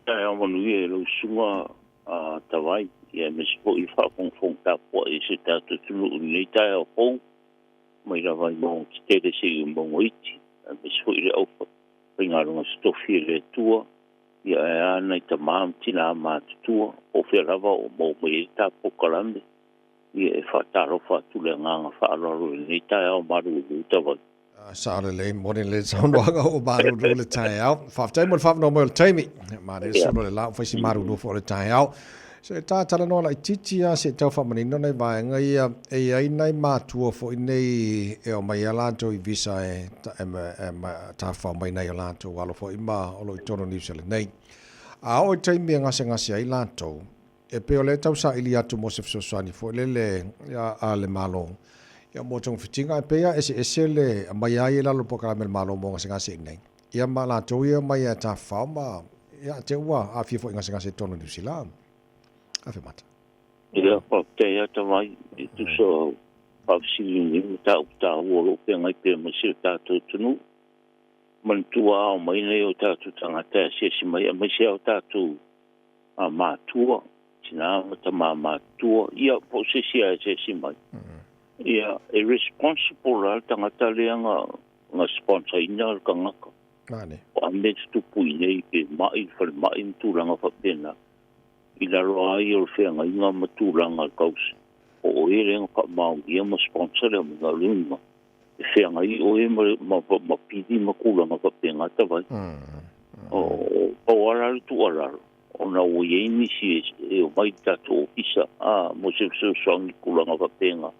Taeao manuia i lau susuga a Tavai, aemaise foi le faafogafoga tapuai a si o tatou atunuu i lenei taeao fou, mai lava i mauga tetele seia mauga iti, aemaise foi le aufaigaluega totofi a le Atua, ae a nai tama ma tina matutua, po o fea lava o maua mai ai le ta polokalame, e faatalofa atu le agaga faaaloalo i lenei taeao malulu Tavai. Sao lelei, moni lelei le saunoaga ua malulu le taeao. Faafetai mo le faavanoa mai o le taimi. Manaia le sulu o le la ua fai si malulu foi o le taeao. Se i ta talanoa laitiiti lava se i tau faamanino nai vaega ia e i ai nai matua foi nei e omai a latou i visa e tafafao mai nai o latou alo foi ma o lo o i totonu o Niu Sila nei. A oo i taimi e gasegase ai latou, E pei o lea e tau saili atu mo se fesoasoani foi lele a le Malo ia mo togafitiga ae pei lava eseese le aumai ai i lalo o le polokalame a le Malo mo gasegase i inei ia ma latou ia e omai e tafafao ma ia te ua aafia foi i gasegase i totonu o Niu Sila. Afemata. Ia, faafetai lava Tavai e tusa o faafesili i lenei mataupu taua o lo o feagai pea ma si o tatou atunuu. Manatua ao mai nei o tatou tagata e asiasi mai aemaise lava o tatou a matua, tina ma tama matutua, ia po o se isi lava e asiasi mai. Ia, e responsible lava le tagata lea na, na sponsor ina le tagata. Mane. O a mea tutupu i inei, pe mai i le falemai ma tulaga faapena, i lalo lava ia o le feagaiga ma tulaga o le tausi, o oe lea na faamaonia ma sponsor le aumaiga o le uiga, e feagai oe ma, ma, ma pili ma tulaga faapena tavai. O, pau lava la le tuualalo, ona ua i ai nisi e omai i le tatou ofisa, a, mo se fesoasoani i tulaga faapena.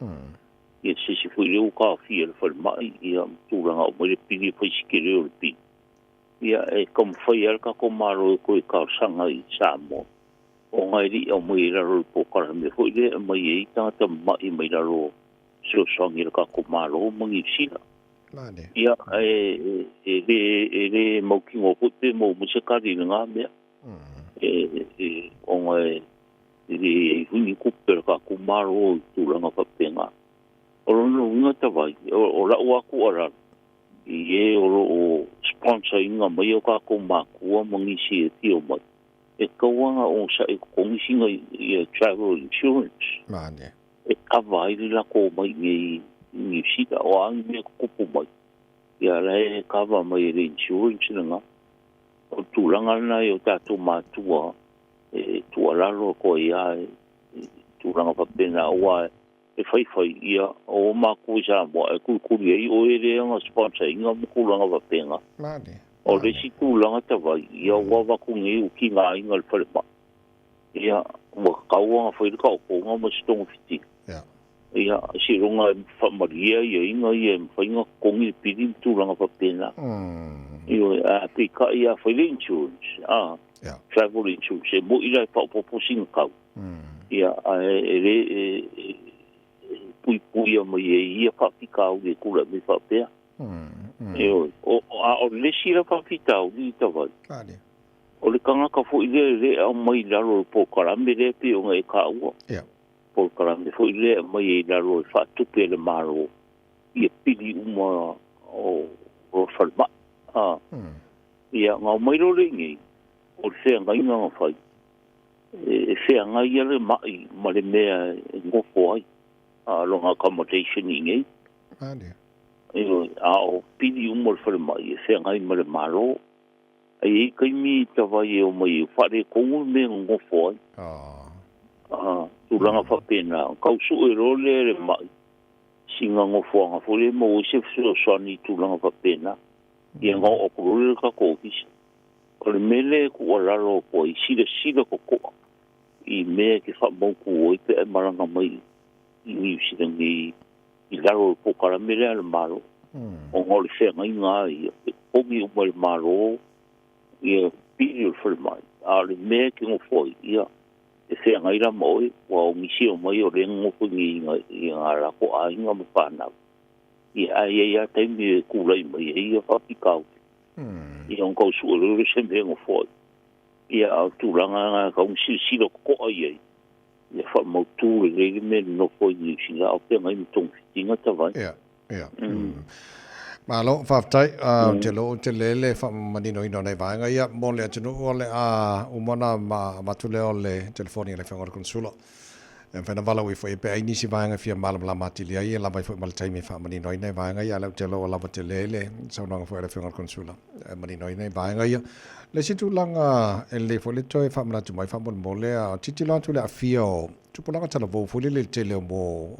Ia se isi foi lea ua taofia e le falemai, ia, ma tulaga aumai le pili e fai si tele o le pili. Ia, e taumafai lava le tatou Malo e toe talosaga i Samoa, ona e le i aumaia i lalo o le polokalame foi lea e aumai ai tagata mamai mai lalo o fesoasoani a le tatou Malo ma Niu Sila. Ia, e, e, le, e le mautinoa foi pe maua mai se tali i lena mea. E, e, ona e, e le i ai foi ni tupe a le tatou Malo i tulaga faapena. O lona uiga Tavai, o, o lau lava tuualalo, i e o lo o sponsor ina mai o tatou matua ma nisi e fia omai, e tatau lava ona onosai e totogi sina ia travel insurance. Mane. E kava ai le latou omai i inei i Niu Sila. O a ni mea e tutupu mai, ia la e kava mai e le insurance lena. O le tulaga lena i o tatou matua e tuualalo atu ai lava i tulaga faapena, aua e faifai, ia, o matua i Samoa e kulikuli ai oe lea na sponsor ina ma tulaga faapena. Mane. O le isi tulaga tavai, ia ua avatu nei ua tigaina i le falemai. Ia, ua tatau ona fai le taotoga ma se togafitiga. Ia. Ia, seiloga e faamalie aiaiga ia e mafai ona totogi le pili ma tulaga faapena. Ioe, ae peitai a fai le insurance, a, Ia. travel insurance, e moni la e faaopoopo sina tau. Ia, ae e le, e, e, e puipuia mai e ia faafitauli e tulai mai faapea. Ioe, o, a o le isi la faafitauli Tavai, Mane. O le tagata foi lea e le aumai i lalo o le polokalame lea pei ona e taua, Ia. polokalame foi lea e aumai ai i lalo e faatupe e le Malo ia pili uma o o le falemai. A, ia, na omai loa lea i inei, o le feagaiga na fai, e feagai lava le mai ma le mea e nofo ai, a, lona accommodation i inei. Mane. Ioe, a o pili uma o le falemai e feagai ma le Malo. E i ai taimi tavai e omai e faaletonu le mea e nonofo ai. A, tulaga faapena, tau sue loa lea e le mai sina nofoaga foi lea e maua ai se fesoasoani i tulaga faapena. Ia ona oo atu loa lea i le tatou ofisa. O le mea lea e tuualalo atu ai, silasila totoa i mea e te faamautu ai pe a e malaga mai i Niu Sila nei i lalo o le polokalame lea a le Malo, ona o le feagaiga lava ia, e totogi uma e le Malo ia pili o le falemai, a o le mea e te nofo ai, ia, e feagai la ma oe, aua o nisi e omai o lea e nonofo i i nā latou aiga ma fanau, ia, ae i ai lava taimi e tulai mai ai ia faafitauli, ia ona tau sue loa lea o se mea e nofo ai. Ia, a o le tulaga lena e tatau ona silasila totoa i ai, Ia faamautu lelei le mea e nonofo ai i Niu Sila a o feagai ma togafitiga tavai. Ia, ia. Malo, faafetai. Ou te iloa ou te lele faamaninoina o nai vaega ia mo le atunuu o le a uma ona avatu lea o le telefoni a le Afioga i le Konesula. E mafai ona valaau ifo i ai pe a i ai nisi vaega e fia malamalama atili ai, e lava ai foi ma le taimi e faamanino ai nai vaega ia, a o lea ou te iloa ua lava tele le saunoaga foi a le Afioga i le Konesula e manino ai nai vaega ia. Le isi tulaga e lelei foi le toe faamanatu mai faamolemole, a tilotilo atu i le aafia o tupulaga talavou foi lele i le tele o mo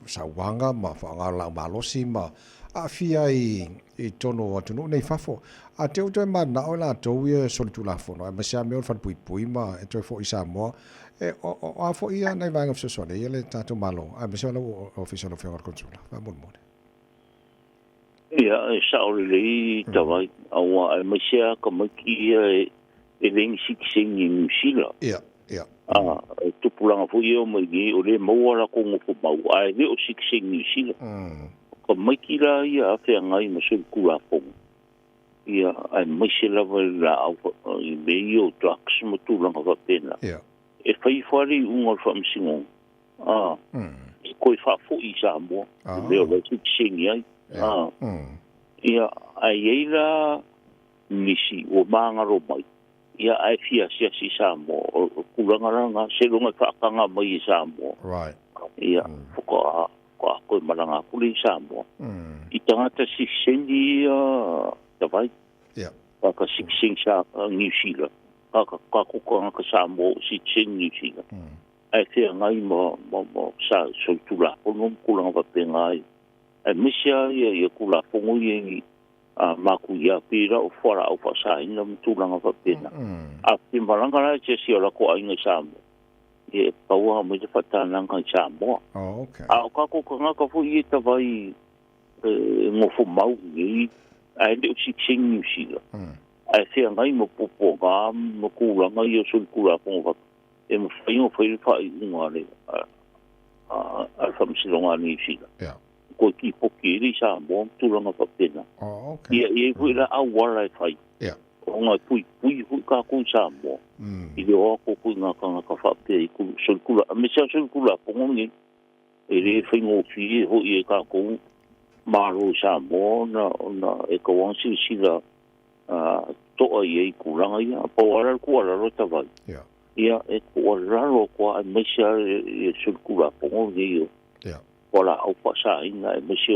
sauaga ma faaaoga o laau malosi ma aafia ai i totonu o atunuu nei fafo. A te i ua toe mananao i latou ia solitulafono, aemaise lava mea o le falepuipui ma e toe foi i Samoa, e o a foi ia nai vaega fesoasoani ai a le tatou Malo, aemaise o lau Ofisa o lau Afioga i le Konesula, faamolemole. Ia, e sao lelei Tavai, aua aemaise lava tamaiti ia e le ni sitiseni i Niu Sila. Ia, ia. A, e tupulaga foi ia e omai nei, o lea e maua latou nofomau, ae le o sitiseni Niu Sila. O tamaiti la ia a feagai ma solitulafono, ia, aemaise lava i le laau, i mea ia o drugs ma tulaga faapena. Ia. E fai ifo lava le iuga o le faamasinoga, a, e toe faafoi i Samoa, i mea o la e sitiseni ai. A, ia, ae i ai la nisi ua magalo mai, ia ae fia asiasi i Samoa. O tulaga la na, seiloga e faataga mai e Samoa. Right. Ia, faatoa toe malaga atu lea i Samoa. I tagata sitiseni ia Tavai. Yeah. Tagata sitiseni sa Niu Sila, tatou tagata Samoa o sitiseni Niu Sila. Ae feagai ma sa solitulafono ma tulaga faapena ai. Aemaise lava ia Tulafono ia i a matuia pei la o fualaau faasaina ma tulaga faapena. A fia malaga la i se isi o latou aiga i Samoa, ia e tatau lava aumai le faatanaga i Samoa. Oh, okay. A o tatou tagata foi ia e tavai e nofo mau i inei, ae le o sitiseni Niu Sila, ae feagai ma puapuaga ma tulaga ia o solitulafono faapea, e mafai ona fai le faaiuga a le Faamasinoga a Niu Sila. Yeah. Toe tipoti ai le Samoa ma tulaga faapena. Oh, okay. Ia, e i ai foi la auala e fai. Yeah. Ona e puipui foi tatou i Samoa. I le o atu foi ngā tagata faapea i solikula, aemaise lava solitulafono lenei. E le faigofie foi e tatou Malo i Samoa ona e tatau lava ona silasila toa i ai i tulaga ia. Pau lava le tuualalo Tavai. Yeah. Ia, e tuualalo atu lava aemaise lava le solitulafono lenei o Yeah. fualaau faasaina aemaise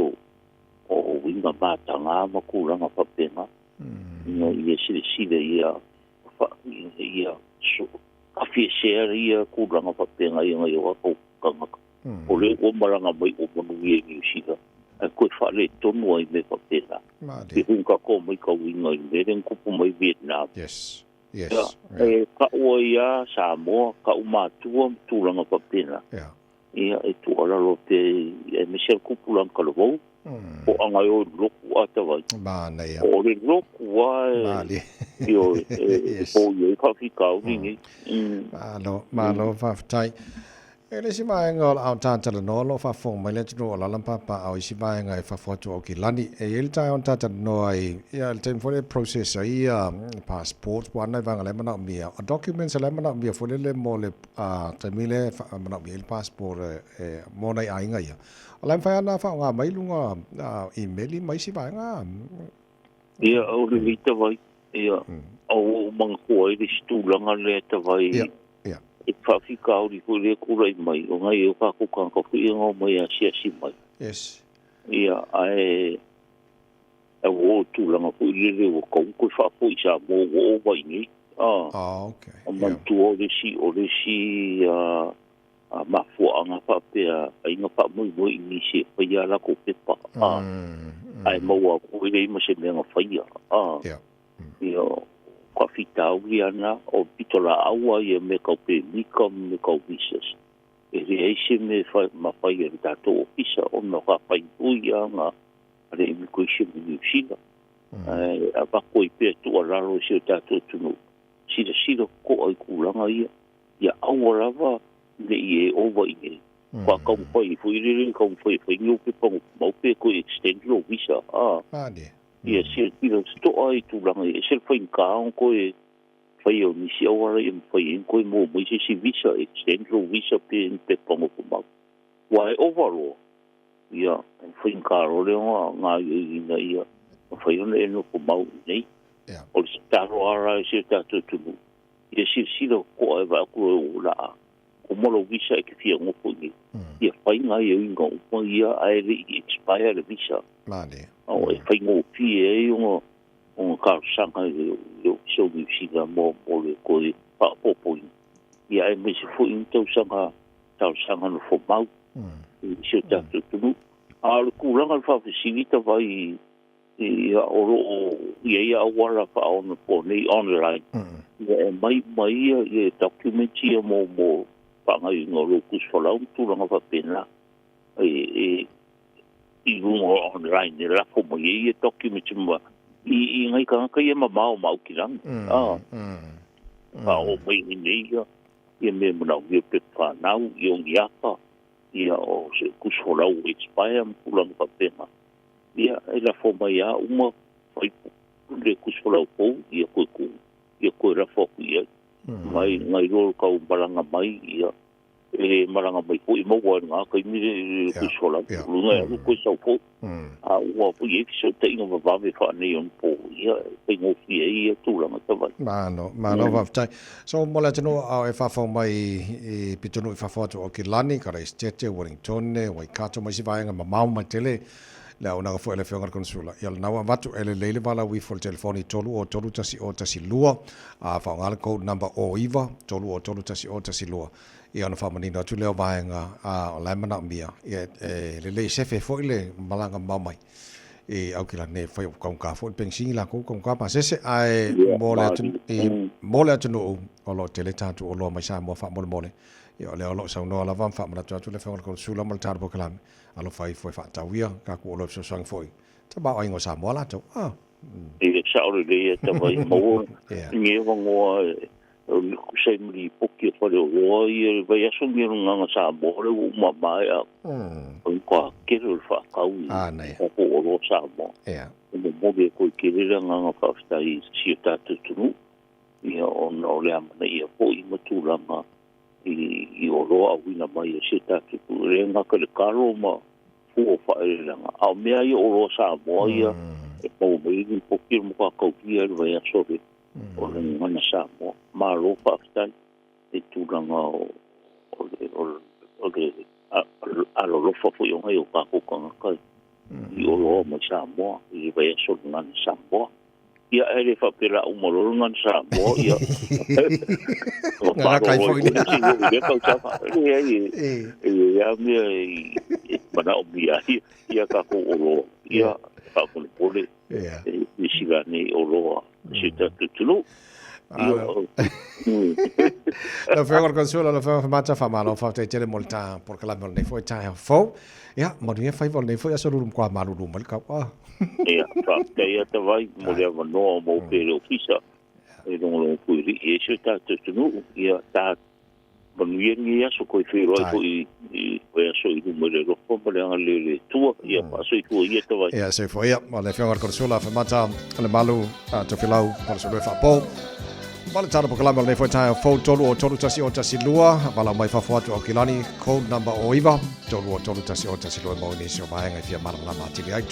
o uiga mataga ma tulaga faapena. Ina ia silasila ia ia afiesea ia tulaga faapena ia nai o tatou tagata. O lea ua malaga mai ua manuia i Niu Sila, ae toe faaletonu ai mea faapena. Malie. Pe hui tatou matauina i le mea lea na tupu mai Vietnam. Yes. Yes. Ia, e tau ai lava Samoa, tau matua ma tulaga faapena. Yeah. Ia, e tuualalo pea aemaise le tupulaga talavou, po o ana e o i le lotu a Tavai. Manaia. O le lotu lava e, Malie. ioe, e Yes. poia ai faafitauli nei. Malo, malo, faafetai. E le isi vaega o le ao tatalanoa o lo o faafofoga mai le atunuu o alaala ma papaaao i isi vaega i fafo atu o Aukilani. E i ai le taeao na tatalanoa ai, ia, le taimi foi lea e process ai ia passports po o a nai vaega la e manaomia. O documents la e manaomia foi lele mo le taimi lea e manaomia ai le passport e mo nai aiga ia. O la e mafai lava ona faaaoga mai i luga imeli ma isi vaega. Ia, o le lita vai. Ia, a ua ou manatua ai le isi tulaga lea Tavai. Ia, ia. E faafitauli foi lea tulai mai, ona e i ai o tatou tagata foi ia na omai e asiasi mai. Yes. Ia, ae ua oo i tulaga foi lele ua tatau ona toe faafoi i Samoa ua ova i inei. Ah, okay. O manatua o le isi, o le isi mafuaaga faapea ai na faamoemoe i nisi e faia a latou pepa, ae maua atu e leai ma se mea na faia. Yeah. Ia, o faafitauli lava na, o pitolaau lava ia mea tau pemika ma mea tau visas. E leai se mea e mafai e le tatou ofisa ona faafainui lava na a le Immigration i Niu Sila. Ae avatu ai pea tuualalo i si o tatou atunuu, silasila totoa i tulaga ia, ia aua lava ne i e ova i inei. Kua taumafai ai foi lele, taumafai e fai ni ou pepa mau pe toe extend lou visa, a. Malie. Ia silasila totoa i tulaga ia, e ese le faigata ona toe faia o nisi auala ia mafai ai ona toe maua mai se isi visa, extend lou visa pe ni pepa nofomau. Aua e ova loa, Ia, e faigata loa le gaoioiina ia mafai ona e nofo mau i inei. O le tatalo lava la i si o tatou atunuu, ia silasila totoa e vaai atu loa o le a uma lou visa e te fia nofo i inei, ia fai gaoioiga uma ia ae le i expire le visa. O e faigofie ai ona talosaga i le Ofisa o Niu Sila mo le toe faaopoopoina, ia aemaise foi ni tausaga talosaga nofo mau i si o tatou atunuu. A o le tulaga o le faafesili tavai ia o lo o i ai auala faaonaponei online ia e aumai uma ia documents ia mo faagaoioiga o lou tusi folau ma tulaga faapena e i luga o online e lafo mai ai ia documents ma i nai tagata ia mamao ma Aukilani. Faaoo mai i nei ia mea manaomia o pepa fanau, ia o ni ata, ia o se tusi folau ua expire ma tulaga faapena. Ia e lafo mai lava uma fai le tusi folau fou, ia toe tuu, ia toe lafo atu i ai. Mai nai lo le tau malaga mai, ia e le malaga mai foi maua i lena taimi le tusi folau. Luga e alu toe sau foi. A ua i ai fesootaiga vavave faaneionapo, ia e faigofie ai ia tulaga tavai. Malo, malo faafetai. So mo le atunuu a o e faafau mai i pitonuu i fafo atu o Aukilani, Karaisitete, Wellingtone, Waikato ma isi vaega mamao mai tele le auaunaga foi a le Afioga i le Konesula. Ia lena ua avatu e lelei le valaau ifo i le telefoni 303 1012 a faaaoga le code number 09 303 1012 ia ona faamanino atu lea o vaega o la e manaomia. Ia e lelei sefe foi le malaga mamao mai i Aukilani e fai o kaugata foi le penisini latou kaugata pasese ae mo le mo le atunuu o lo o tele tatou oloa mai Samoa faamolemole. Ia o lea o lo o saunoa lava ma faamanatu atu le Afioga i le Konesula ma le tatou polokalame alofa ifo e faatau ia tatou oloa e fesoasoani foi i tamaoaiga o Samoa latou. Ah. Ia sao lelei e tavai maua ni avanoa o le kusai ma lipoti o faleoloa ia le vaiaso ni o le Gagana Samoa lea ua uma maea o le matua tele o le faatau i tatou oloa Samoa. E momoli atu ai tele le agaga faafetai i si o tatou atunuu ia ona o le amanaia foi ma tulaga i oloa auina mai e si o tatou atunuu. E le gata i le talo ma fua o faaeleeleaga, a o mea ia o oloa Samoa ia e maua mai ai lipoti o le matua taulia i le vaiaso o le Gagana Samoa. Malo faafetai i tulaga o le alolofa foi o nai o tatou tagata i oloa mai Samoa i le vaiaso o le Gagana Samoa. Ia, e le faapea la uma loa le Gagana Samoa, ia. Ngā kai foi lea. Lea tausaga. Leai, e i ai lava mea e manaomia ai ia tatou oloa. Ia, faamolemole, e silasila ane i oloa a si o tatou atunuu. Lau Afioga i le Konesula, lau Afioga Famata, faamalo faafetai tele mo le ta polokalame o lenei foi taeao fou. Ia, manuia faiva o lenei foi aso lulu matua malulu mai le kau. Ah. Ia, faafetai ata vai mo le avanoa o mau pea i le ofisa. E logologo puilii ai si o tatou atunuu. Ia, ta manuia lenei aso koe feiloai foi i vaiaso i luma i le alofa ma le agalelei o le Atua. Ia, faasoifua ia tavai. Ia, soifua ia. O le Afioga i le Konesula Famata Lemalu Tofilau Palusulue Faapo. Ma le tala polokalame o lenei foi taeao fou 3 o 3 1 0 1 2 valaau mai fafo atu Aukilani code number 09 3 o 3 1 0 1 2 maua nisi o vaega e fia malamalama atili ai.